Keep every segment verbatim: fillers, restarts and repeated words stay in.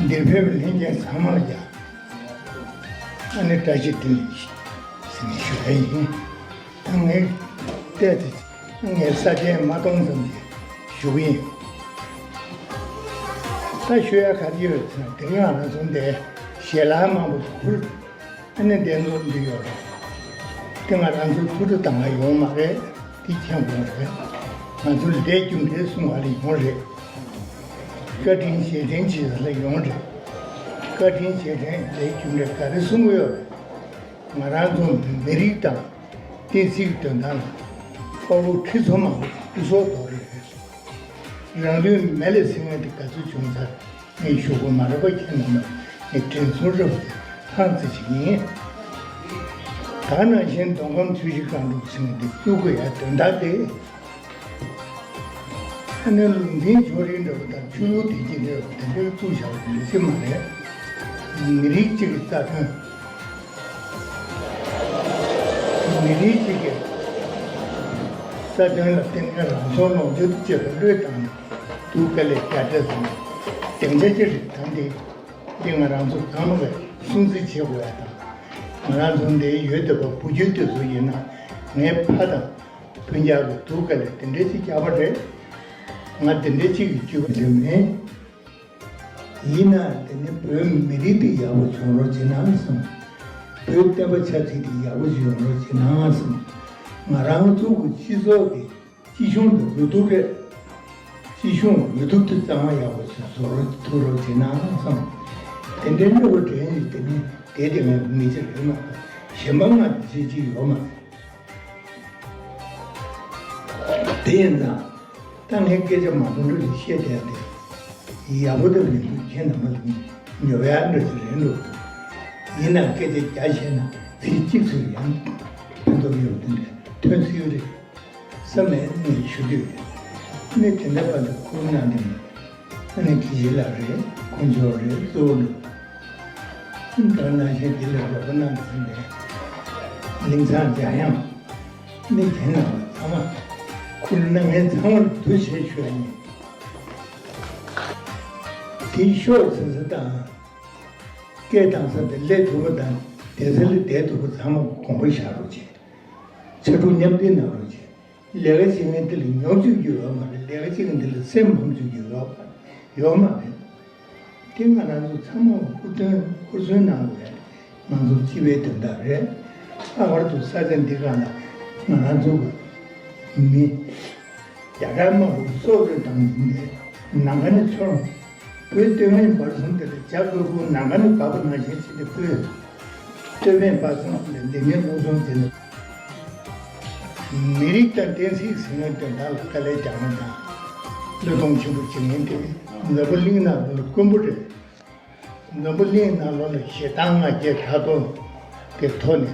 འདིར་ཕེབས་པའི་ལྷན་རྒྱས་ཚང་མ་ལ་ཡ། ཨ་ནི་བཀྲ་ཤིས་བདེ་ལེགས་ཟེར་ནས་ཞུ་ཡ་ཡིན། ད་ངས་བལྟས་ཏེ་ངས་ས་ཆེན་མ་སྟོང་ཙམ་གྱིས་ཞུ་གི་ཡིན། ད་ཞུ་ཡ་ག་རེ་ཡོད་ཟེར་ན། དེ་རིང་ང་རང་ཚོ་འདིར་ཞལ་ལག་མང་པོ་ཞིག་ཁུར། ཨ་ནི་འདིར་འཛོམས་ཏེ་ཡོད་རེད། དེ་ང་རང་ཚོ་ཐུགས་ཁྲོ་གཏོང་ག་ཡོང་མ་རེད། དེ་མཁྱེན་དགོས་རེད། ང་ཚོ་ལས་རྒྱུ་འབྲས་གསུང་བ་ལ་ཡོང་རེད། བཀའ་དྲིན་རྗེས་དྲན་བྱེད་ས་ལ་ཡོང་རེད། བཀའ་དྲིན་རྗེས་དྲན་ལས་རྒྱུ་འབྲས་ག་རེ་གསུང་གི་ཡོད་རེད། ང་རང་ཚོ་མི་རིགས་དང་བསྟན་སྲིད་ཀྱི་དོན་དག་ལ་དཔའ་བོ་ཁྲི་ཚོ་མང་པོ་སྐུ་སྲོག་དོར་ཡོད་རེད། རང་ལུས་མེ་ལ་སྲེག་མཁན་དེ་ག་ཚོད་བྱུང་ཚར། ངས་ཞུ་དགོས་མ་རེད་པ། ཁྱེད་རྣམ་པ་ངས་དྲན་གསོ་རབ་ཏུ་ཐང་རྩི་ཞིག་ཡིན། ད་ནང་བཞིན་མདོ་ཁམས་ཆུ་བཞི་སྒང་དྲུག་ཟེར་མཁན་དེ་བཙུགས་དགོས་ཡ་དོན་དག་དེ། ཨ་ནི་ལུང་ཚན་ཕྱོགས་རིས་འདྲ་བོ་དང་ཆོས་ལུགས་བདེ་སྐྱིད་འདྲ་བོ་དེ་འདྲ་བཙུགས་བཞག་པ་ཡིན་གྱི་མ་རེད། མི་རིགས་གཅིག་གི་རྩ་དོན། མི་རིགས་གཅིག་གི་རྩ་དོན་ལ་བརྟེན་ནས་རང་སྲོག་ལོངས་སྤྱོད་དུ་སྤྱོད་པའི་བློས་བཏང་ནས་སྡུག་དཀའ་ལས་རྒྱག་འདྲ་ཟེར་ནས་སྡིངས་ཆ་ཅི་རེད་དམ། དེ་འདི་ང་རང་ཚོ་ཚང་མ་གིས་སྲུང་བརྩི་བྱེད་དགོས་ཡ་དང་། ང་རང་ཚོ་འདིར་ཡོད་བསྡད་པ་བུ་རྒྱུད་དེ་ཚོ་ཡིན་ན། ངའི་ཕ་དང་སྤུན་ཀྱག་གིས་སྡུག་དཀའ་ལས་དེ་འདྲ་ཅིག་བརྒྱབ་པ་རེད། ང་དེ་འདྲ་ཅིག་གི་རྒྱུད་པ་ལས་མིན། ཡིན་ན་དེ་ནི་བོད་མི་རིགས་འདི་ཡག་པོ་བྱུང་རོགས་བྱེད་ན་བསམ། བོད་བསྟན་པ་ཆབ་སྲིད་འདི་ཡག་པོ་ཞིག་ཡོང་རོགས་བྱེད་ན་བསམ། ང་རང་ཚོ་གི་སྤྱི་ཚོགས་འདི་སྤྱི་གཞུང་གི་འོས་བསྡུ་རེད། སྤྱི་གཞུང་འོས་བསྡུ་དེ་གཙང་མ་ཡག་པོ་ཞིག་བཟོ་རོགས་ཐུབ་རོགས་བྱེད་ན་བསམ། དེ་འདྲའི་སློབ་དཔོན་དྲན་ཡོད། དེ་ནི་དེ་དེ་ངའི་མི་ཚེ་རེད་མ་གཏོགས་གཞན་པ་ང་དེ་བྱེད་ཀྱི་ཡོད་མ་རེད། དེ་ཡིན་ཙང་། ད་ངས་སྐད་ཆ་མང་པོ་འགྲོ་ཞིག་བཤད་བསྡད་དེ། ཡག་པོ་འདྲ་མི་འདུག་ཁྱེད་རྣམ་པ་ལ་ཉོབ་ཡག་འདྲ་ཞིག་རེད་འགྲོ། ཡིན་ནའང་སྐད་ཆ་བརྒྱ་བཤད་ན་ཚིག་གཅིག་ཙམ་ཡང་ཕན་ཐོགས་ཡོད་མི་འདུག་ཐོན་སྲིད་རེད་བསམ་ནས་ངས་ཞུ་འདོད་ཡོད། ནས་དེ་འདྲ་བར་དུ་ཁུར་གནང་ནས། ཨ་ནི་དགེ་བཤེས་ལགས་རེད། དཀོན་མཆོག་རེད། གཙོ་བོ་ནི། ད་ནང་བཞིན་དེ་ལ་རོགས་པ་གནང་ཟིན་ནས། གླིང་ཚང་འཇམ་དབྱངས། ནི་དེ་ནང་ཚང་མ། ཁུར་གནང་མཁན་ཚང་མར་འདུ་བྱེད་ཞུ་ཡ་ཡིན། དེའི་ཤོག་ཟིན་ས་དང་། སྐད་བཏང་ས་དེ་སླེབས་ཐུབ་པ་དང་བསྡད་ས་ལ་བསྡད་ཐུབ་པ་ཚང་མ་དགོངས་པ་བཞག་རོགས་བྱེད། ཕྱར་གྲུ་མཉམ་འདེགས་གནང་རོགས་བྱེད། ལས་ཀ་བྱེད་མཁན་དེ་ལ་ཉོབ་བཅུག་རྒྱུ་ཡོད་མ་རེད། ལས་ཀ་བྱེད་མཁན་དེ་ལ་སེམས་མ་བཅུག་རྒྱུ་ཡོད་མ་རེད། ཡོད་མ་རེད། དེ་ང་རང་ཚོ་ཚང་མ་ཧུར་བརྩོན་ཧུར་བརྩོན་གནང་དགོས་ཡ་ང་ཚོ་སྤྱི་པའི་དོན་དག་རེད། ལྷག་པར་དུ་ས་ཆ་འདི་སྒང་ལ་ང་རང་ཚོ་གི་མི་རྒྱ་གར་དམག་གི་སྲོག་བློས་བཏང་ཡིན་ཏེ་ནམ་མཁའ་ནས་ཚོར། བོད་སྟོད་སྨད་བར་གསུམ་དེ་ལ་བྱ་རྒོད་ཕུང་ནམ་མཁའ་ནས་འབབ་པ་ནང་བཞིན་བྱས་ཏེ་བོད་སྟོད་སྨད་བར་གསུམ་ལ་འདི་ནས་སློབ་སྦྱོང་བྱས་ནས། མི་རིགས་དང་བསྟན་སྲིད་ཟེར་མཁན་དོན་དག་ལ་དཀའ་ལས་རྒྱག་མཁན་དང་བློས་གཏོང་ཆེན་པོ་བྱེད་མཁན་དེ་འཛམ་བུ་གླིང་ནང་ལོགས་ལ་དཀོན་པོ་རེད། འཛམ་བུ་གླིང་ནང་ལོགས་ལ་ཞེ་སྡང་ང་རྒྱལ་ཕྲག་དོག་གི་ཐོག་ནས་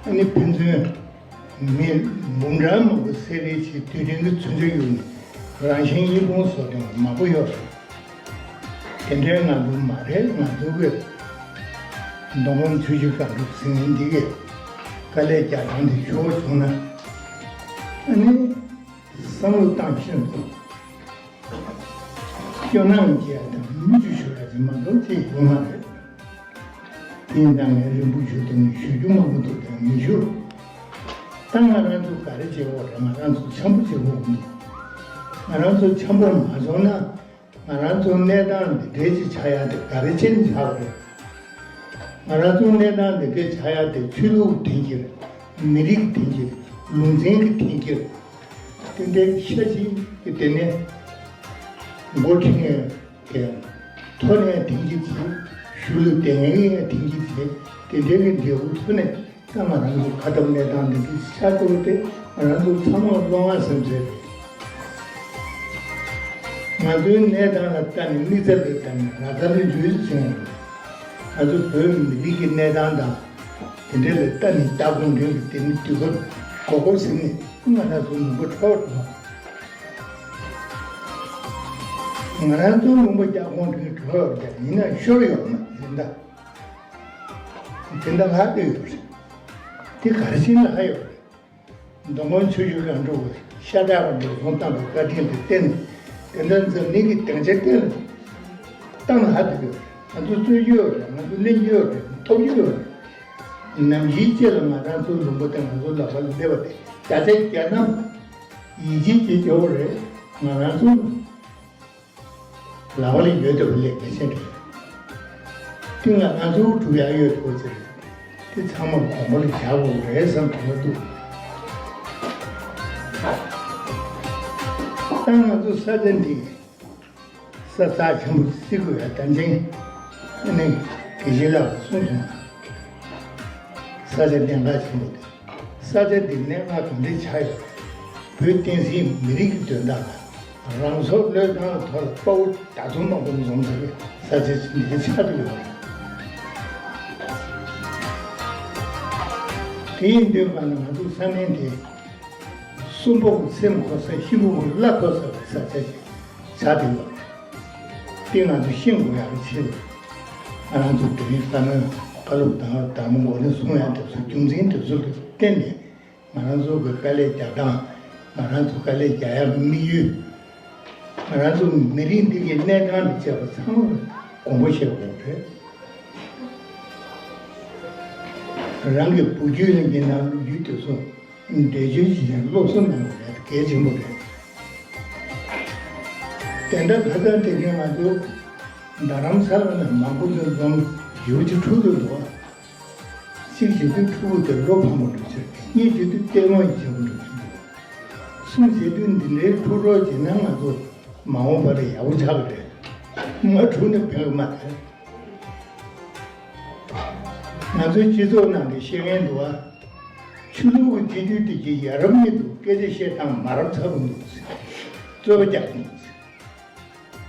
ཨ་ནི་ཕན་ཚུན་མི་འབུམ་ཕྲག་མང་པོ་བསད་རེས་བྱས། དུས་དྲན་གྱི་མཚོན་ཆ་གཡུགས་ནས་རང་གཞན་དབྱེ་དཔང་བཟོ་མཁན་མང་པོ་ཡོད་རེད། དེ་འདྲའི་ང་ཚོ་མ་རེད། ང་ཚོ་གི་མདོ་ཁམས་ཆུ་བཞི་སྒང་དྲུག་ཟེར་མཁན་འདི་གི་དཀའ་ལས་རྒྱག་སྟངས་དེ་ཤོར་བྱུང་ན། ཨ་ནི་བསམ་བློ་བཏང་ཤེས་དགོས། སྐྱོ་སྣང་སྐྱེ་ཡ་དང་མིག་ཆུ་ཤོར་ཡ་ཅིག་མ་གཏོགས་ཅི་ཡོད་མ་རེད། དེ་ཡིན་ཙང་ངས་རིང་པོ་ཞུ་དུས་ནས་ཞུ་རྒྱུ་མང་པོ་འདུག་དེ་མི་ཞུ། ད་ང་རང་ཚོ་ག་རེ་བྱེད་དགོས་རེད། ང་རང་ཚོ་འཆམ་པོ་བྱེད་དགོས་འདུག་ང་རང་ཚོ་འཆམ་པོ་མ་བྱུང་ན། ང་རང་ཚོ་གནས་སྟངས་འདི་འདྲའི་ཅིག་ཆགས་ཡ་དེ་ག་རེ་བྱས་ནས་ཆགས་པ་རེད། ང་རང་ཚོ་གནས་སྟངས་འདི་འདྲའི་ཆགས་ཡ་དེ་ཆོས་ལུགས་འཐེན་འཁྱེར། མི་རིགས་འཐེན་འཁྱེར། ལུང་ཚན་གྱི་འཐེན་འཁྱེར། དེ་འདྲའི་ཤ་ཞིག་གི་དེ་ནས་འགོ་ཁྲིད་མཁན་གྱི་ཐོག་ནས་འཐེན་འཁྱེར་བྱེད། གཞུང་ལ་དེ་ངན་གྱི་འཐེན་འཁྱེར་བྱེད། དེ་འདྲའི་གི་འབྲས་བུ་ཐོག་ནས། ད་ང་རང་ཚོ་ཁ་འཐབ་གནས་སྟངས་འདི་འདྲ་ཆགས་འགྲོ་སྟེ། ང་རང་ཚོ་ཚང་མ་བློ་ངན་སེམས་ཚེ་རེད། ང་ཚོའི་གནས་སྟངས་ལ་ལྟ་ནས་མིག་རྩ་ལ་ལྟ་ནས་ར་ས་ལ་འཇུས་སུ་སོང་བ་རེད། ང་ཚོ་བོད་མི་རིགས་ཀྱི་གནས་སྟངས་དང་ དེ་འདྲ་ལ་ལྟ་ནས་ལྟ་དགོངས་འགྲེལ་གྱི་དེ་ནི་དུས་སྐབས་གོ་གོ་ཟིན་ནས་ང་རང་ཚོ་ལུང་པ་འཕྲོག་འགྲོ། ང་རང་ཚོ་ལུང་པ་རྒྱག་དགོངས་འགྲེལ་གྱི་འགྲོ་ཡོད་ཀྱང་ཡིན་ན་ཤོར་ཡོད་མ་རེད་ད། དེ་འདྲ་ལྷག་ཏུ་ཡོད་རེད། དེ་ག་རེ་བྱས་ན་ལྷག་ཡོད་རེད། མདོ་སྔགས་ཆོས་བརྒྱུད་གང་དྲུག་གི་ཤ་སྟག་གི་འགྲོ་སོང་བཏང་བའི་བཀའ་དྲིན་དུ་བརྟེན་ནས་དེ་འདྲ་འཛམ་གླིང་གི་སྡིངས་ཆ་སྟེང་ལ་བཏང་ལ་ཧ་ཐུག་ཡོད་རེད། ང་ཚོ་རྩོད་རྒྱུ་ཡོད་རེད། ང་ཚོ་གླེང་རྒྱུ་ཡོད་རེད། ཐོབ་རྒྱུ་ཡོད་རེད། ནམ་ཞིག་ཅིག་ལ་ང་རང་ཚོའི་ལུང་པ་དེ་ང་ཚོའི་ལག་པ་ལ་སླེབས་པ་དེ་བརྒྱ་ཆ་བརྒྱ་ནམ་ཡིད་ཆེས་བྱེད་ཆོག་རེད། ང་རང་ཚོ་ལག་པ་ལ་ཡོད་དོ་ལས་མི་ཤེས་རེད། དེ་ང་ང་ཚོ་སྒྲུབ་ཡག་ཡོད་དོ་ཟེར། དེ་ཚང་མ་དགོངས་པ་ལ་བཞག་དགོས་རེད་བསམ་གྱི་མ་འདུག་ད་ང་ཚོ་ས་ཆ་འདི་ས་རྩ་ཆེན་པོ་བརྩི་དགོས་ཡ་དམ་ཅན་ཨ་ནི་དགེ་བཤེས་ལགས་གསུངས་སོང་། ས་ཆ་གནད་འགག་ཆེན་པོ་དེ། ས་ཆ་འདི་གནད་འགག་གང་འདྲ་ཆགས་ཡོད། བོད་བསྟན་སྲིད་མི་རིགས་ཀྱི་དོན་དག་ལ་རང་སྲོག་བློས་བཏང་ལ་ཐོག་ལ་དཔའ་བོ་དྲག་ཚོམ་མང་པོ་འཛོམས་ས་གི་ས་ཆ་ཞིག་འདི་ཆགས་ཀྱི་ཡོད་རེད། དེ་ཡིན་དུས་གང་ལ་ང་ཚོ་ས་གནས་འདི་གསོན་པོ་གི་སེམས་འཁོར་ས་ཤི་བོ་གི་བླ་འཁོར་ས་གི་ས་ཆ་ཞིག་ཆགས་བསྡད་ཡོད་རེད། དེ་ང་ཚོ་ཤེས་དགོས་ཡག་གི་ཆེད་དུ་ང་རང་ཚོ་དེ་རིང་བཀའ་མོལ་བཀའ་སློབ་དང་དང་པོ་འགོ་ནས་གསུང་ཡག་དེ་ཚོ་རྒྱུ་མཚན་དེ་ཚོ་ལ་བརྟེན་ནས་ང་རང་ཚོ་གི་དཀའ་ལས་རྒྱག་སྟངས། ང་རང་ཚོ་དཀའ་ལས་རྒྱག་ཡག་གི་དམིགས་ཡུལ། ང་རང་ཚོ་མི་རིགས་འདི་གའི་གནས་སྟངས་དང་བཅས་པ་ཚང་མ་དགོངས་པ་བཞེས་དགོས་རེད། རང་གི་བུ་རྒྱུད་ལ་ཡིན་ན་ལོ་རྒྱུས་དེ་ཚོ་འགྲེལ་བརྗོད་བྱེད་ཡག་སློབ་གསོ་གནང་དགོས་ཡག་དེ་གལ་ཆེན་པོ་རེད། དེ་འདྲ་ཁ་སང་དེ་རིང་ང་ཚོ་རྡ་རམ་ས་ལ་ནས་མང་པོ་ཅིག་འཛོམས་ཡོད་ཀྱི་འཁྲུག་འདུག་འདུག་བ། གཅིག་བྱེད་དུས་ཕྲུ་གུ་དེ་བློ་ཕམ་པོ་འགྲོ་ཆེ། གཉིས་བྱེད་དུས་ལྟད་མོ་ཡི་བྱེད་པོ་འགྲོ་ཆེ་འདུག་གསུམ་བྱེད་དུས་འདི་འདྲའི་ཕྲུ་རོགས་བྱེད་ན་ང་ཚོ་མ་འོངས་པ་ལ་ཡག་པོ་ཆགས་ཀྱི་རེད། མ་འཁྲུག་ན་ཕན་གི་མ་རེད། ང་ཚོའི་སྤྱི་ཚོགས་ནང་གི་བཤད་མཁན་འདུག་བ། ཆོས་ལུགས་ཀྱི་སྤྱི་འཐུས་དེ་གྱིས་ཡ་རབས་མི་འདུག་སྐད་ཆ་བཤད་སྟངས་མ་རབས་ཚ་པོ་འདུག་རྩོད་པ་རྒྱག་གི་འདུག་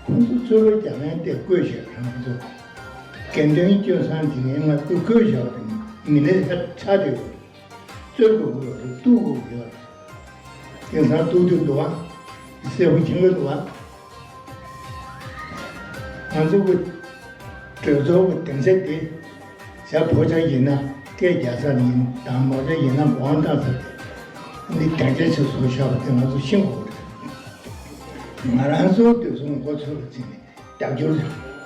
ཁོང་ཚོ་རྩོད་པ་རྒྱག་མཁན་དེ་བསྐོས་བཞག་རང་ཚོ། དགེ་འདུན་སྐྱོན་སང་དེ་ངས་ང་ཚོ་བསྐོས་བཞག་པ་དེ་མི་སྣ་ཆགས་བསྡད་ཡོད། རྩོད་དགོས་ཀྱི་ཡོད་རེད། གཏུག་དགོས་ཀྱི་ཡོད་རེད། དེང་སང་གཏུག་དུས་འདུག་བ། གསལ་པོ་མཁྱེན་གྱི་འདུག་བ། ང་ཚོ་གི་གྲོས་ཚོགས་ཀྱི་སྡིངས་ཆ་དེ་བྱ་ཕོ་བྱ་ཡིན་ན་སྐད་རྒྱག་ས་ཡིན་དང་མོ་བྱ་ཡིན་ན་དབང་བཏང་ས་དེ་ནི་སྡིངས་ཆ་ཞིག་བཟོ་བཞག་པ་དེ་ང་ཚོ་ཤེས་དགོས་རེད། ང་རང་ཚོ་དེ་ཚོ་མགོ་ཚོས་པ་ཅིག་ནས་རྒྱབ་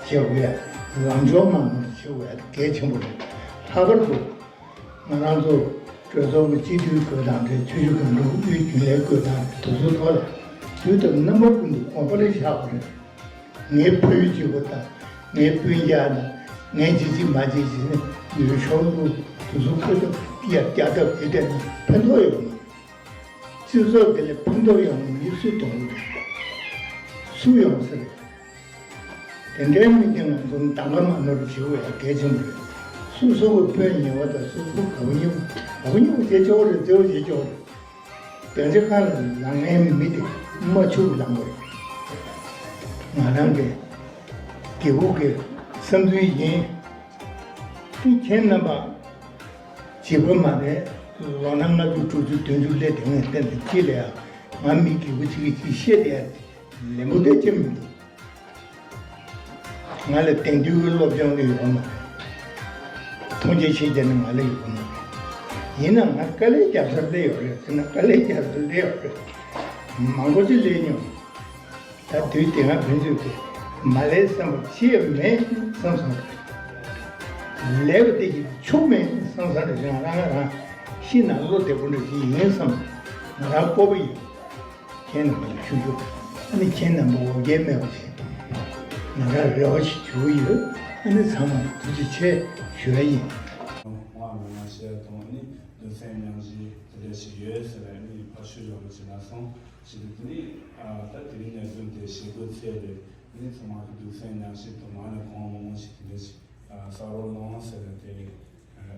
སྐྱོར་བྱེད་དགོས་ཡ། ལངས་ཕྱོགས་མང་པོ་བྱེད་དགོས་ཡ་དེ་གལ་ཆེན་པོ་རེད། ལྷག་པར་དུ་ང་རང་ཚོ་གྲོས་ཚོགས་ཀྱི་སྤྱི་འཐུས་བསྐོས་དང་འབྲེལ། ཆོས་བརྒྱུད་གང་དྲུག་དབུས་རྒྱུན་ལས་བསྐོས་དང་འབྲེལ། དེ་ཚོའི་ཐོག་ལ་དུས་དང་རྣམ་པ་ཀུན་ཏུ་དགོངས་པ་ལ་བཞག་དགོས་རེད། ངའི་ཕ་ཡུལ་གཅིག་པོ་དང་། ངའི་སྤུན་ཀྱག་དང་། ངའི་ཅི་བྱེད་མ་བྱེད་ཟེར་ནས་འོས་ཤོག་བླུགས། དེ་ཚོ་བཀོད་སྒྲིག་ཡར་རྒྱག་ཐབས་དེ་བལྟས་ན་ཕན་ཐོགས་ཡོད་མ་རེད། སྤྱི་ཚོགས་དེ་ལ་ཕན་ཐོགས་ཡོང་མི་སུ་གཏོང་གི་རེད། སུ་ཡོང་ས་རེད། དེ་འདྲའི་མི་དེ་ང་ཚོ་གདམ་ག་མ་ནོར་བྱེད་དགོས་ཡ་གལ་ཆེན་པོ་རེད། སོ་སོ་གི་དཔོན་ཉེ་བ་དང་སོ་སོ་གི་དགའ་པོ་ཉེ་བོ། དགའ་པོ་ཉེ་བོ་བྱེད་ཆོག་གི་རེད། བརྩེ་བོ་བྱེད་ཆོག་གི་རེད། བདེན་ཆ་ཁ་ལ་ལངས་མཁན་མི་དེ་མ་ཆུ་ལངས་པ་རེད། ང་རང་གི་རྒྱལ་པོ་གི་བསམ་ཚུལ་ཡིན། དེ་ཁྱེད་རྣམ་པ་བྱིས་པ་མ་རེད། ལོ་ན་ལྔ་བཅུ་དྲུག་ཅུ་བདུན་ཅུ་སླེབས་དེ་ངས་བསྟན་དེ་ཅི་ལས་ང་མི་རྒྱལ་པོ་གཅིག་གིས་གཅིག་བཤད་དེ་ཡ་ལན་པོ་དེ་ཅི་མི་འདུག་ང་ལ་དེང་དུས་ཀྱི་སློབ་སྦྱོང་གི་ཡོད་མ་རེད། མཐོང་རྒྱ་ཆེ་རྒྱ་ནི་ང་ལ་ཡོད་མ་རེད། ཡིན་ན་ང་དཀའ་ལས་རྒྱག་སར་སླེབས་ཡོད་རེད་ཟེར་ན་དཀའ་ལས་རྒྱག་སར་སླེབས་ཡོད་རེད། མང་པོ་ཅིག་སླེབས་མྱོང་། ད་དུས་དེ་སྔ་ཕན་ཚུན་གྱི་མ་ལས་བསམ་པ་ཅི་ཡང་མེད་བསམ་སོང་། ལས་པ་དེ་ཡིན་ཆོག་མེད་བསམ་སོང་རེད། རང་རང་རང་ཤི་ན་བློ་བདེ་པོ་འདྲ་ཞིག་ཡིན་བསམ། ང་རང་སྤོབས་པ་ཡོད། ཁྱེད་རྣམ་པ་ལ་ཞུ་རྒྱུ། ཨ་ནི་ཁྱེད་རྣམ་པ་འོ་བརྒྱལ་མེད་པ་ཞིག་ང་རང་རེ་བ་ཞིག་ཞུ་གི་ཡོད། ཨ་ནི་ཚང་མ་ཐུགས་རྗེ་ཆེ་ཞུ་ཡ་ཡིན། དབང་མེད་ན་ཤེས་དང་ནི་གདུང་སེམས་མཉམ་བཞེས་དེ་འདྲ་ཞིག་ཡོད་ཟེར་ནས་ནི་ཕར་ཞུ་ཡོང་བ་བྱས་ན་སོང་། ཞེས་དེ་ནི་ད་དེ་རིང་ནས་བཟུང་སྟེ་ཞེ་དགུ་ཚེས་རེད། ནི་ཚང་མ་གི་གདུང་སེམས་མཉམ་བཞེས་དང་ངག་ནས་གང་མང་མང་ཞིག་དེ་འདྲ་ཞིག་ས་རོགས་གནང་ཟེར་ནས་དེ།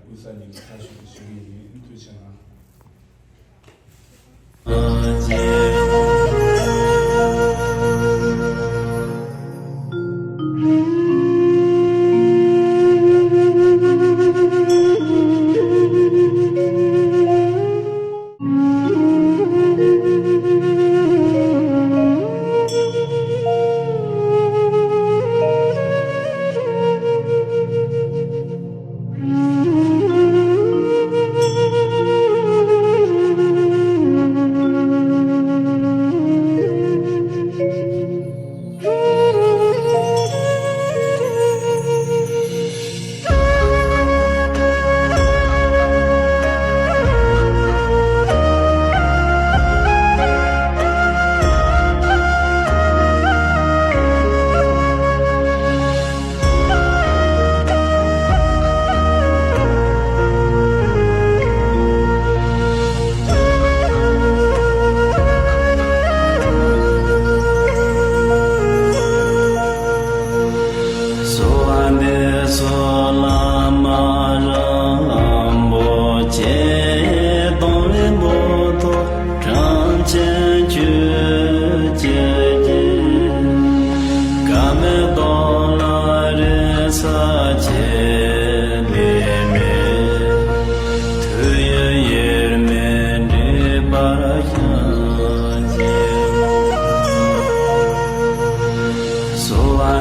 དབུས་ས་གཉིས་ཀྱི་ཁ་ཤུགས་ཀྱིས་ཞུ་གི་ཡིན། ཐུགས་རྗེ་གནང་།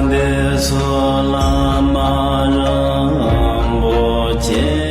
འདི་ཚོ་བླ་མ་རིན་པོ་ཆེ།